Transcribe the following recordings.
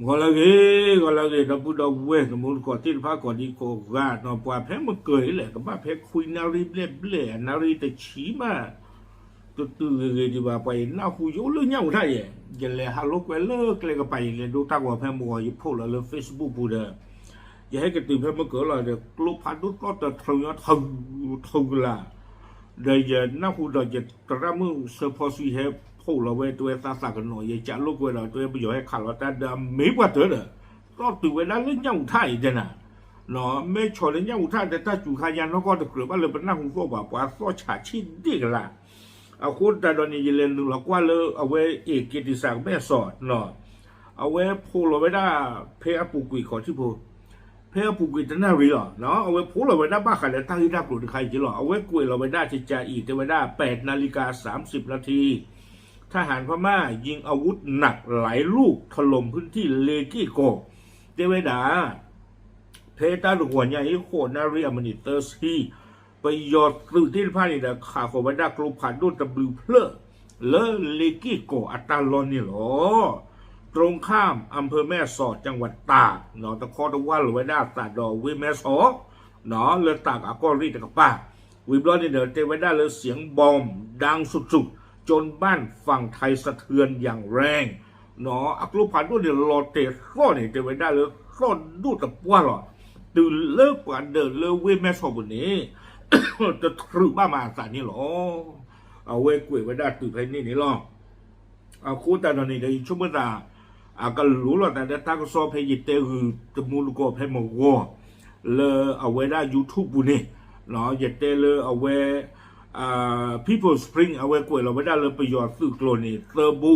ဂီၤလၢအဂ့ၤ, ဂီၤလၢအဂ့ၤ ဒီပုၢ်ဒီဝဲၢ် တမူတကိးသ့ၣ်တဖၣ် ကိးဒံကိးဂၤနီၤ, ပှၤဖဲမုၢ်ကၢၤအံၤလဲၣ် ကဘၣ်ဖဲခွံနၣ်ရံၣ်ဘျဲၣ်ဘျဲၣ် နၣ်ရံၣ်တဆံမး တတုၤဂ့ၤဂ့ၤဒံးဘၣ်, ပှၤယနၢ်ဟူယအိၣ်လၢညၣ်အူထၣ်ယဲ, ယလဲၤဟးလိာ်ကွဲလၢကျဲကပၤအံၤ လဲၤဒိတၢ်ဂီၤဖဲမုၢ်ဂီၤ ယဖီၣ်လီၤလၢ Facebook ပူၤဒီး ယဟဲကတုၤဖဲမုၢ်ကၢၤလီၤဒီး ကျိဖးဒိၣ်သီၣ်တထြၢညီထူ ထူကလာ် ဒီးယနၢ်ဟူဒီးယသရၣ်မုၣ်ဆၢဖီဆှံဟဲဖီၣ်လီၤဝဲ တဲဝဲသးသးကနီၤ ယကးလိာ်ကွဲဒီးတဲပယီၤဟဲခးလီၤတၢ်ဒီးအမ့ၢ်ပှၤတၢၢ်ဒီး သီၣ်တုၤဝဲဒၣ်လၢညၣ်အူထၣ်အံၤတဲနၤ, မဲဆီးလၢညၣ်အူထၣ်ဒီးတၢ်စူၤခါညါနီၢ်ကီၢ်တကြၢးဘၣ်လၢပနၢ်ဟူသီၣ်ဘၣ် ပှၤသီၣ်ဆးဆံးဒ့ၣ်ကလာ်, အဃိသတးဒီးန့ၣ် ယလဲၤနုာ်လီၤကွၢ်လၢအဝဲ အ့ၣ်က့ၤတံၢ်စၢ်မဲၢ်ဆီး အဝဲဖီၣ်လီၤဝဲဒၣ် ဖဲအပူၤကွံာ်ခီၣ်ထံးဖိ ဖဲအပူၤကွံာ်တနၣ်ရံၣ်လီၤ, အဝဲဖီၣ်လီၤဝဲဒၣ်ဘၣ်ဃးလၢတၢ်ဂ့ၢ်တၢ်ကျိၤတခါအံၤက့လီၤ, အဝဲကွဲးလီၤဝဲဒၣ်ကကးအံၤ တဲဝဲဒၣ် แปดนาฬิกาสามสิบนาที ทหารพม่ายิงอาวุธหนักหลายลูก ถล่มพื้นที่เลเก้ก่อ တဲဝဲဒၣ် ဖဲတၢ်တဂီၤညါအံၤ ဃိးနၣ်ရံၣ်အမံးနံးသၢဆံ ပယီၤသုးသ့ၣ်တဖၣ်န့ၣ်ဒီး ခးဃီၤဝဲဒၣ်ကျိဖးဒိၣ်တဘျုးဖျၢၣ် လၢလ့က့ၢ်ကီၤအတၢ်လီၢ်န့ၣ်လီၤ. ตรงข้ามอำเภอแม่สอดจังหวัดตาก တခီတဝၢလီၤဝဲဒၣ်အသးဒီးဝ့ၢ်မဲၢ်ဆီး လၢတၢ်ကအကီၢ်ရ့ၣ်တကပၤ, ဝံၤဘျီန့ၣ်ဒီး တဲဝဲဒၣ်လၢ เสียงบอมดังสุดๆ จนบ้านฝั่งไทยสะเทือนอย่างแรง အကျိဖးဒိၣ်န့ၣ်လီၤတဲာ်သီၣ်န့ၣ် တဲဝဲဒၣ်လၢသီၣ်ဒိၣ်တပှၢ်လီၤ. တုၤလၢပှၤဒၢးလၢဝ့ၢ်မဲၢ်ဆီးပူၤန့ၣ် တထြုးဘၣ်မးအသးန့ၣ်လီၤ. အဝဲကွဲးဝဲဒၣ်တုၤဖဲန့ၣ်န့ၣ်လီၤ. အဃိသတးဒီးန့ၣ်ဒီး ယဆိကမိၣ်သး အကလူလီၤသးဒီးတၢ်ကစီၣ်ဖဲယတဲဂုာ်တမူတကိးဖဲမုၢ်ဂီၤ လၢအဝဲဒၣ် YouTube ပူၤန့ၣ် ယတဲလၢအဝဲ People Spring အဝဲကွဲးလီၤဝဲဒၣ်လၢပယီၤသုးကျိၤန့ၣ် သၢဘိ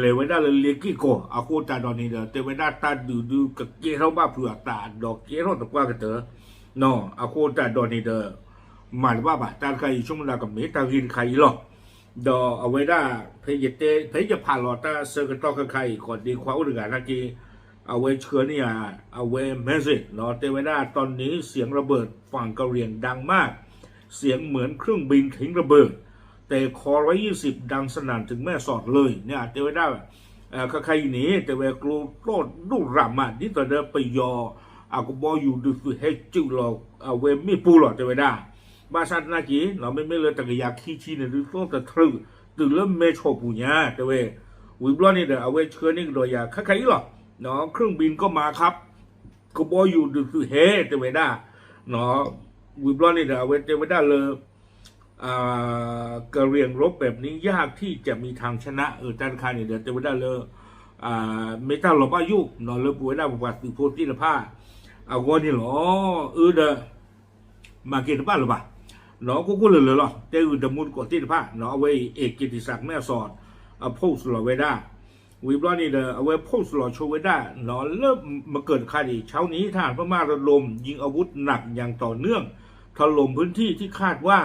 လဲၤဝဲဒၣ်လၢလ့က့ၢ်ကီၤ အဃိသတးဒီးန့ၣ်ဒီး တဲဝဲဒၣ်တၢ်ဒုးဒုးကကဲထီၣ်ဘၣ်ဖုးအသးဒီးကဲထီၣ်သပှၢ်ကတၢၢ် အဃိသတးဒီးန့ၣ်ဒီး မၤတဘၣ်ဘၣ် တၢ်တခါအံၤ ယဆိကမိၣ်သးကမ့ၢ်တၢ်ဂ့ၢ်တခါအံၤလီၤ. ဒီးအဝဲဒၣ် ဖဲယတဲ ဖဲယဖးလီၤတၢ်ဆၢကတီၢ်ခဲခါအံၤ ကိးဒံခွါအိၣ်တဂၤနာ်က့ အဝဲဆှၢန့ၢ်ယၤ အဝဲ message တဲဝဲဒၣ် ตอนนี้เสียงระเบิดฝั่งกะเหรี่ยงดังมาก เสียงเหมือนเครื่องบินทิ้งระเบิด แต่คอร้อยยี่สิบดังสนั่นถึงแม่สอดเลย န့ၣ် တဲဝဲဒၣ် ခဲခါအံၤန့ၣ် တဲဝဲကျိသီၣ်ဒိၣ်ရၤမး ဒ်သိးဒီးပယီၤ အကဘီယူၤဒုးသုးဟဲစုးလီၤ အဝဲမ့ၣ်ပိၢ်လီၤ တဲဝဲဒၣ် ဘၣ်ဆၣ်သနာ်က့ မ့မ့ၢ်လၢတကယၤခံဆံန့ၣ် ဒုးသီၣ်တထြုး တုၤလၢမဲၢ်ဆီးပူၤညါ တဲဝဲ ဝံၤဘျီန့ၣ်ဒီး အဝဲဆှၢန့ၢ်ကဒီးယၤ ခဲခါအံၤလီၤ เครื่องบินก็มาครับ ကဘီယူၤဒုးသုးဟဲ တဲဝဲဒၣ် ဝံၤဘျီန့ၣ်ဒီး အဝဲတဲဝဲဒၣ်လၢ กะเหรี่ยงรบแบบนี้ยากที่จะมีทางชนะ တၢ်တခါန့ၣ်ဒီး တဲဝဲဒၣ်လၢ မ့ၢ်တၢ်လီၤဘၣ်ယိၣ် လၢပဝဲဒၣ်ပပှၤသုးဖိသ့ၣ်တဖၣ် အဂီၢ်န့ၣ်လီၤ. အၢဒီး မၤက့ၤတဘၣ်လၢၤဘၣ် ကိၢ်ကိၢ်လၢၤလၢၤလီၤ တဲဂုာ်တမူတကိးသ့ၣ်တဖၣ် အဝဲအံၤ เอกกิติศักดิ์แม่สอด အ post လီၤဝဲဒၣ် ဝံၤဘျီန့ၣ်ဒီး အဝဲ post လီၤဆိဝဲဒၣ် လၢမုၢ်ကၢၤတခါန့ၣ် เช้านี้ทหารพม่าระดมยิงอาวุธหนักอย่างต่อเนื่อง ถล่มพื้นที่ที่คาดว่า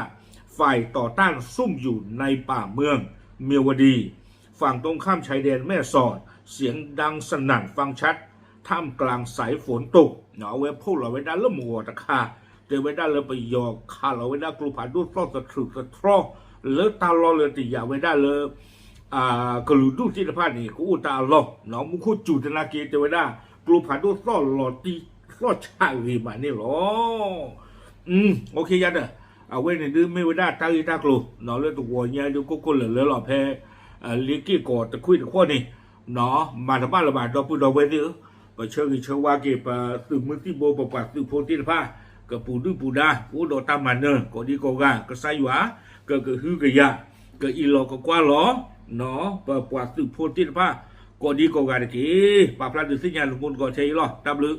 ฝ่ายต่อต้านซุ่มอยู่ในป่าเมืองเมียวดี ฝั่งตรงข้ามชายแดนแม่สอด เสียงดังสนั่นฟังชัด ท่ามกลางสายฝนตก အဝဲ post လီၤဝဲဒၣ်လၢမုၢ်ဂီၤတခါ တဲဝဲဒၣ်လၢပယီၤခးလီၤဝဲဒၣ်ကျိဖးဒိၣ်သီၣ်သထြုးသထြီ လၢတၢ်လီၢ်လၢတယာ်ဝဲဒၣ်လၢ ကလုာ်ဒူၣ်သ့ၣ်တဖၣ်န့ၣ် ကအိၣ်တၢ်အလီၢ် မူခိၣ်စူၤသနာ်က့ တဲဝဲဒၣ် ကျိဖးဒိၣ်သီၣ်လီၤတံၢ်သီၣ်ဆးဂ့ၤမးန့ၣ်လီၤ. အ ယၤဒီး အဝဲန့ၣ်ဒုးမ့ၢ်ဝဲဒၣ်တၢ်ဂ့ၢ်တၢ်ကျိၤ လၢတဂီၤညါဒုးကိၢ်ကိၢ်လၢၤလၢၤလီၤ ဖဲ လ့က့ၢ်ကီၤတခွံၣ်တခီန့ၣ် မၤတဘၣ်လၢၤဘၣ် ဒီပုၢ်ဒီဝဲၢ်သ့ၣ်ဧၢ, ပဆၢဂ့ၤဆၢဝါက့ၤ ပသုးမုၢ်သံၣ်ဘိ ပပှၤသုးဖိသ့ၣ်တဖၣ် ကပူၤဒုၣ်ပူၤဒါ ကအိၣ်ဒီးတၢ်မၤနၢၤ ကိးဒံကိးဂၤ ကစၢ်ယွၤ ကကဟုကယာ် ကအံးလီၤကကွၢ်လီၤ ပပှၤသုးဖိသ့ၣ်တဖၣ် ကိးဒံကိးဂၤတက့ၢ်. ပာ်ဖျါဒုးသ့ၣ်ညါတမူတကိးထဲအံၤလီၤ. တၢ်ဘျုး